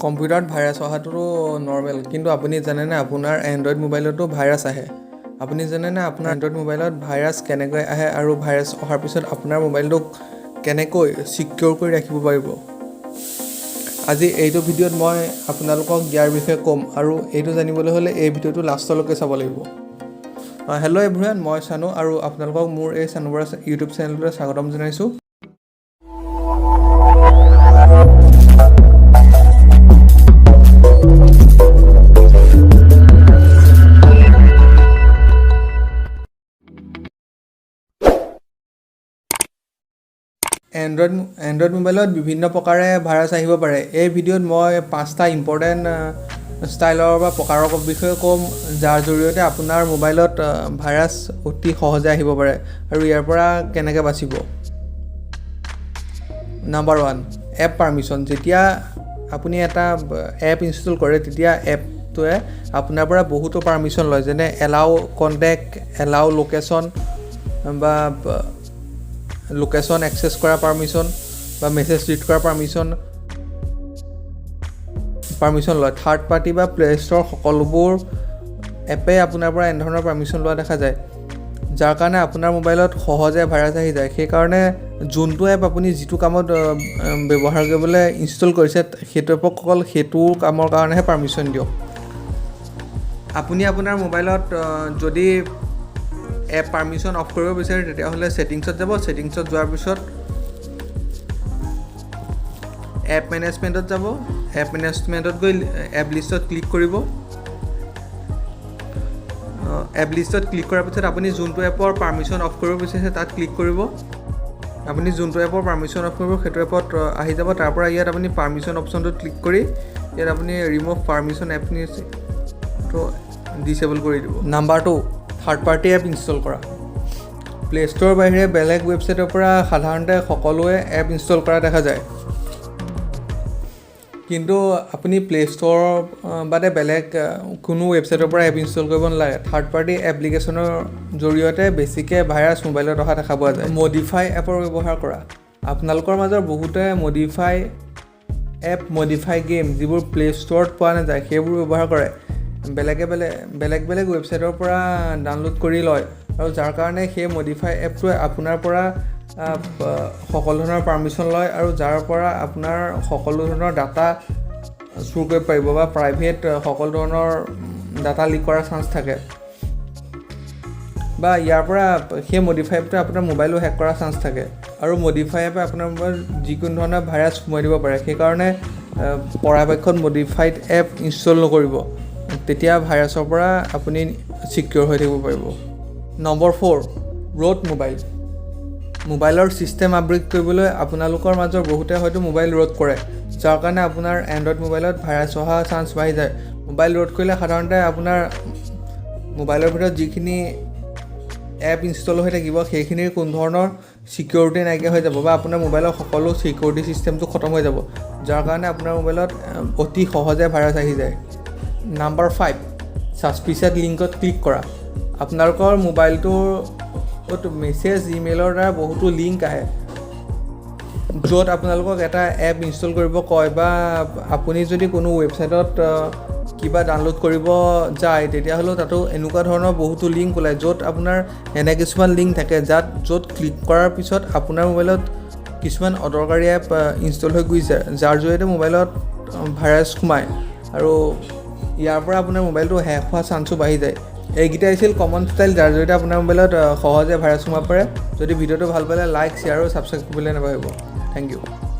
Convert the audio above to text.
কম্পিউটাৰত virus অহাটোতো normal, কিন্তু আপুনি জানেনে আপোনাৰ এণ্ড্ৰইড মোবাইলতো ভাইৰাছ আহে? আপুনি জানেনে আপোনাৰ এণ্ড্ৰইড মোবাইলত ভাইৰাছ কেনেকৈ আহে আৰু ভাইৰাছ অহাৰ পিছত আপোনাৰ মোবাইলটোক কেনেকৈ ছিকিয়ৰ কৰি ৰাখিব পাৰিব? আজি এইটো ভিডিঅ'ত মই আপোনালোকক ইয়াৰ বিষয়ে ক'ম আৰু এইটো জানিবলৈ হ'লে এই ভিডিঅ'টো লাষ্টলৈকে চাব লাগিব। হেল্ল' এভৰিৱান, মই চানু আৰু আপোনালোকক মোৰ এই চানু বৰা ইউটিউব চেনেলটোলৈ স্বাগতম জনাইছোঁ। এণ্ড্ৰইড মোবাইলত বিভিন্ন প্ৰকাৰে ভাইৰাছ আহিব পাৰে। এই ভিডিঅ'ত মই পাঁচটা ইম্পৰ্টেণ্ট ষ্টাইলৰ বা প্ৰকাৰৰ বিষয়ে ক'ম, যাৰ জৰিয়তে আপোনাৰ মোবাইলত ভাইৰাছ অতি সহজে আহিব পাৰে আৰু ইয়াৰ পৰা কেনেকৈ বাচিব। Number 1, app permission. যেতিয়া আপুনি এটা এপ ইনষ্টল কৰে, তেতিয়া এপটোৱে আপোনাৰ পৰা বহুতো পাৰ্মিশ্যন লয়, যেনে এলাউ কণ্টেক্ট, এলাউ লোকেশ্যন বা লোকেশ্যন এক্সেছ কৰা পাৰ্মিশ্যন বা মেছেজ ৰিড কৰা পাৰ্মিশ্যন লয়। থাৰ্ড পাৰ্টি বা প্লে' ষ্ট'ৰ সকলোবোৰ এপে আপোনাৰ পৰা এনেধৰণৰ পাৰ্মিশ্যন লোৱা দেখা যায়, যাৰ কাৰণে আপোনাৰ মোবাইলত সহজে ভাইৰাছ আহি যায়। সেইকাৰণে যোনটো এপ আপুনি যিটো কামত ব্যৱহাৰ কৰিবলৈ ইনষ্টল কৰিছে, সেইটো এপক অকল সেইটো কামৰ কাৰণেহে পাৰ্মিশ্যন দিয়ক। আপুনি আপোনাৰ মোবাইলত যদি এপ পাৰ্মিশ্যন অফ কৰিব বিচাৰে, তেতিয়াহ'লে ছেটিংছত যাব। ছেটিংছত যোৱাৰ পিছত এপ মেনেজমেণ্টত যাব। এপ মেনেজমেণ্টত গৈ এপ লিষ্টত ক্লিক কৰিব। এপ লিষ্টত ক্লিক কৰাৰ পিছত আপুনি যোনটো এপৰ পাৰ্মিশ্যন অফ কৰিব বিচাৰিছে, তাত ক্লিক কৰিব। আপুনি যোনটো এপৰ পাৰ্মিশ্যন অফ কৰিব, সেইটো এপত আহি যাব। তাৰ পৰা ইয়াত আপুনি পাৰ্মিশ্যন অপশ্যনটোত ক্লিক কৰি ইয়াত আপুনি ৰিমুভ পাৰ্মিশ্যন এপ টো ডিচেবল কৰি দিব। Number 2, third party app install কৰা। প্লে' ষ্ট'ৰৰ বাহিৰে বেলেগ ৱেবছাইটৰ পৰা সাধাৰণতে সকলোৱে এপ ইনষ্টল কৰা দেখা যায়। কিন্তু আপুনি প্লে' ষ্ট'ৰৰ বাদে বেলেগ কোনো ৱেবছাইটৰ পৰা এপ ইনষ্টল কৰিব নালাগে। থাৰ্ড পাৰ্টি এপ্লিকেশ্যনৰ জৰিয়তে বেছিকৈ ভাইৰাছ মোবাইলত অহা দেখা পোৱা যায়। মডিফাই এপৰ ব্যৱহাৰ কৰা। আপোনালোকৰ মাজৰ বহুতে মডিফাই এপ, মডিফাই গেম, যিবোৰ প্লে' ষ্ট'ৰত পোৱা নাযায়, সেইবোৰ ব্যৱহাৰ কৰে। বেলেগে বেলেগ বেলেগ বেলেগ ৱেবছাইটৰ পৰা ডাউনলোড কৰি লয় আৰু যাৰ কাৰণে সেই মডিফাই এপটোৱে আপোনাৰ পৰা সকলো ধৰণৰ পাৰ্মিশ্যন লয় আৰু যাৰ পৰা আপোনাৰ সকলো ধৰণৰ ডাটা চুৰ কৰিব পাৰিব বা প্ৰাইভেট সকলো ধৰণৰ ডাটা লিক কৰাৰ চান্স থাকে বা ইয়াৰ পৰা সেই মডিফাই এপটোৱে আপোনাৰ মোবাইলো হেক কৰাৰ চান্স থাকে আৰু মডিফাই এপে আপোনাৰ মোবাইলত যিকোনো ধৰণৰ ভাইৰাছ সোমোৱাই দিব পাৰে। সেইকাৰণে পৰাপক্ষত মডিফাইড এপ ইনষ্টল নকৰিব, তেতিয়া ভাইৰাছৰ পৰা আপুনি ছিকিয়ৰ হৈ থাকিব পাৰিব। Number 4, root mobile. মোবাইলৰ ছিষ্টেম আপগ্ৰেড কৰিবলৈ আপোনালোকৰ মাজৰ বহুতে হয়তো মোবাইল ৰুট কৰে, যাৰ কাৰণে আপোনাৰ এণ্ড্ৰইড মোবাইলত ভাইৰাছ অহা চান্স বাঢ়ি যায়। মোবাইল ৰুট কৰিলে সাধাৰণতে আপোনাৰ মোবাইলৰ ভিতৰত যিখিনি এপ ইনষ্টল হৈ থাকিব, সেইখিনিৰ কোনো ধৰণৰ ছিকিউৰিটি নাইকিয়া হৈ যাব বা আপোনাৰ মোবাইলৰ সকলো ছিকিউৰিটি ছিষ্টেমটো খতম হৈ যাব, যাৰ কাৰণে আপোনাৰ মোবাইলত অতি সহজে ভাইৰাছ আহি যায়। নাম্বাৰ 5, ছাছপিচিয়াছ লিংকত ক্লিক কৰা। আপোনালোকৰ মোবাইলটোৰ মেছেজ, ইমেইলৰ দ্বাৰা বহুতো লিংক আহে, য'ত আপোনালোকক এটা এপ ইনষ্টল কৰিব কয় বা আপুনি যদি কোনো ৱেবছাইটত কিবা ডাউনলোড কৰিব যায়, তেতিয়াহ'লেও তাতো এনেকুৱা ধৰণৰ বহুতো লিংক ওলায়, য'ত আপোনাৰ এনে কিছুমান লিংক থাকে য'ত ক্লিক কৰাৰ পিছত আপোনাৰ মোবাইলত কিছুমান অদৰকাৰী এপ ইনষ্টল হৈ গুচি যায়, যাৰ জৰিয়তে মোবাইলত ভাইৰাছ সোমায় আৰু ইয়াৰ পৰা আপোনাৰ মোবাইলটো হেক হোৱা চান্সো বাঢ়ি যায়। এইকেইটাই আছিল কমন ষ্টাইল, যাৰ জৰিয়তে আপোনাৰ মোবাইলত সহজে ভাইৰাছ সোমাব পাৰে। যদি ভিডিঅ'টো ভাল পালে লাইক, শ্বেয়াৰ আৰু ছাবস্ক্ৰাইব কৰিবলৈ নাপাহৰিব। Thank U.